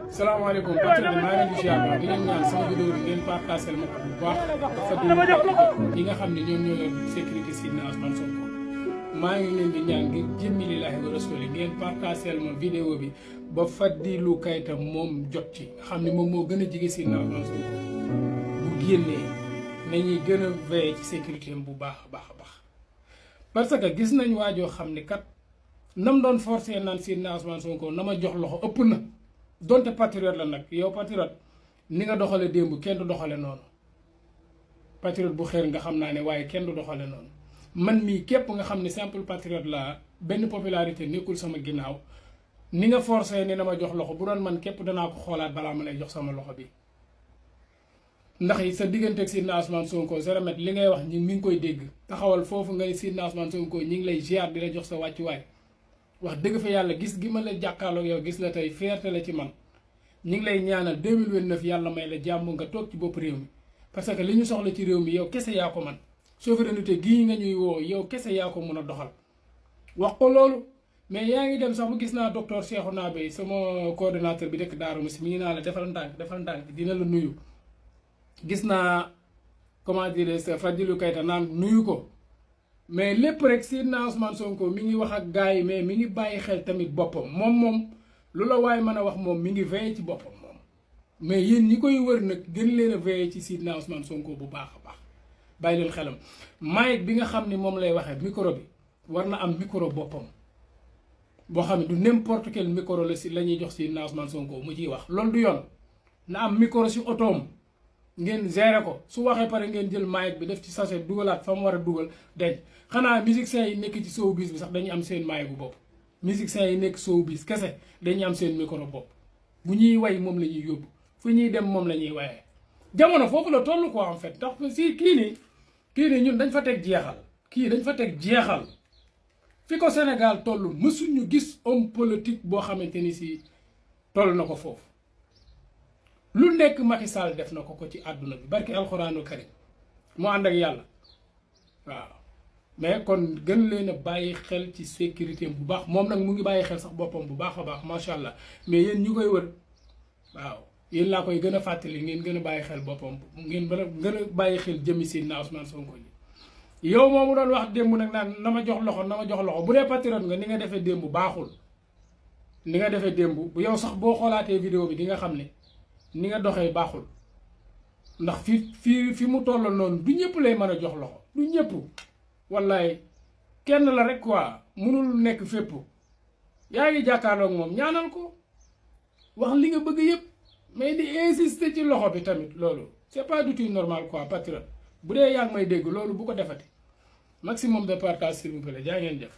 salaamaaleykum patriote maa ngi leen di ziar di leen ñaan sama vidéo bi ngeen partagé ma ko bu baax dafa di nga xam ne ñoom ñoo yor sécurité Sidna Ousmane Sonko maa ngi leen di ñaan ngir jëmmi lillaahi wa rasuuli ngeen partagé ma vidéo bi ba Fadilou Keita moom jot ci xam ne moom moo gën a jege Sidna Ousmane Sonko bu génnee nañuy gën a veillé ci sécurité am bu baax a baax a baax parce que gis nañ waajoo xam ne kat nam doon forcé naan Sidna Ousmane Sonko na ma jox loxo ëpp na donte patriote la nag yow patriote ni nga doxale démb kenn du doxale noonu patriote bu xeer nga xam naa ne waaye kenn du doxale noonu man mii képp nga xam ne simple patriote la benn popularité nekkul sama ginnaaw ni nga forcé ni na ma jox loxo bu doon man képp danaa ko xoolaat balaa ma lay jox sama loxo bi ndax sa diggante ak Sidna Ousmane Sonko zéro li ngay wax ñi mi ngi koy dégg taxawal foofu ngay Sidna Ousmane Sonko ñi ngi lay ziar di la jox sa wàccuwaay wax dëgg fa yàlla gis gi ma la jàkkaarloog yow gis la tey fierté la ci man ñi ngi lay ñaanal 2029 yàlla may la jàmm nga toog ci bopp réew mi parce que li ñu soxla ci réew mi yow kese yaa ko man souveraineté gii nga ñuy woo yow kese yaa ko mën a doxal wax ko loolu mais yaa ngi dem sax mu gis naa docteur Cheikhouna Beye sama coordonnateur bi dëkk Darou Moussi mi ngi naa la defal ndànk dina la nuyu gis naa comment dire sa Fadilou Keita naan nuyu ko mais lépp rek Sidna Ousmane Sonko mi ngi wax ak gars yi mais mi ngi bàyyi xel tamit boppam moom lu la waaye mën a wax moom mi ngi veillé ci boppam moom mais yéen ñi koy wër nag gën leen a veillé ci Sidna Ousmane Sonko bu baax a baax bàyyi leen xelam mic bi nga xam ne moom lay waxee micro bi war na am micro boppam boo xam ne du n'importe quel micro la si la ñuy jox Sidna Ousmane Sonko mu ciy wax loolu du yoon na am micro si otoom ngeen gérer ko su waxee pare ngeen jël mic bi def ci sachet dugalaat fa mu war a dugal denc xanaa musiciens yi nekk ci showbiz bi sax dañuy am seen mic bu bopp musiciens yi nekk showbiz kese dañuy am seen micro bopp bu ñuy way moom la ñuy yóbbu fu ñuy dem moom la ñuy wayee jamono foofu la toll quoi en fait ndax si kii nii ñun dañ fa teg jeexal fi ko Sénégal toll mësuñu gis homme politique boo xamante ni si toll na ko foofu lu nekk Macky Sall def na ko ci àdduna bi barki alxuraanu karim mu ànd ak yàlla waaw mais kon gën leen a bàyyi xel ci sécurité bu baax moom nag mu ngi bàyyi xel sax boppam bu baax a baax macha allah mais yéen ñu koy wër waaw yéen laa koy gën a fàttali ngeen gën a bàyyi xel boppam ngeen gën a bàyyi xel jëmmi Sidna Ousmane Sonko ji yow moomu doon wax démb nag naan na ma jox loxo bu dee patriote nga ni nga defee démb baaxul ni nga defee démb bu yow sax boo xoolaatee vidéo bi di nga xam ne ni nga doxee baaxul ndax fi mu toll noonu du ñëpp lay mën a jox loxo du ñëpp wallaay kenn la rek quoi mënul nekk fépp yaa ngi jàkkaarloog moom ñaanal ko wax li nga bëgg yëpp mais di insister ci loxo bi tamit loolu c'est pas du tout normal quoi patriote bu dee yaa ngi may dégg loolu bu ko defati maximum de partage s'il vous plaît jaa ngeen def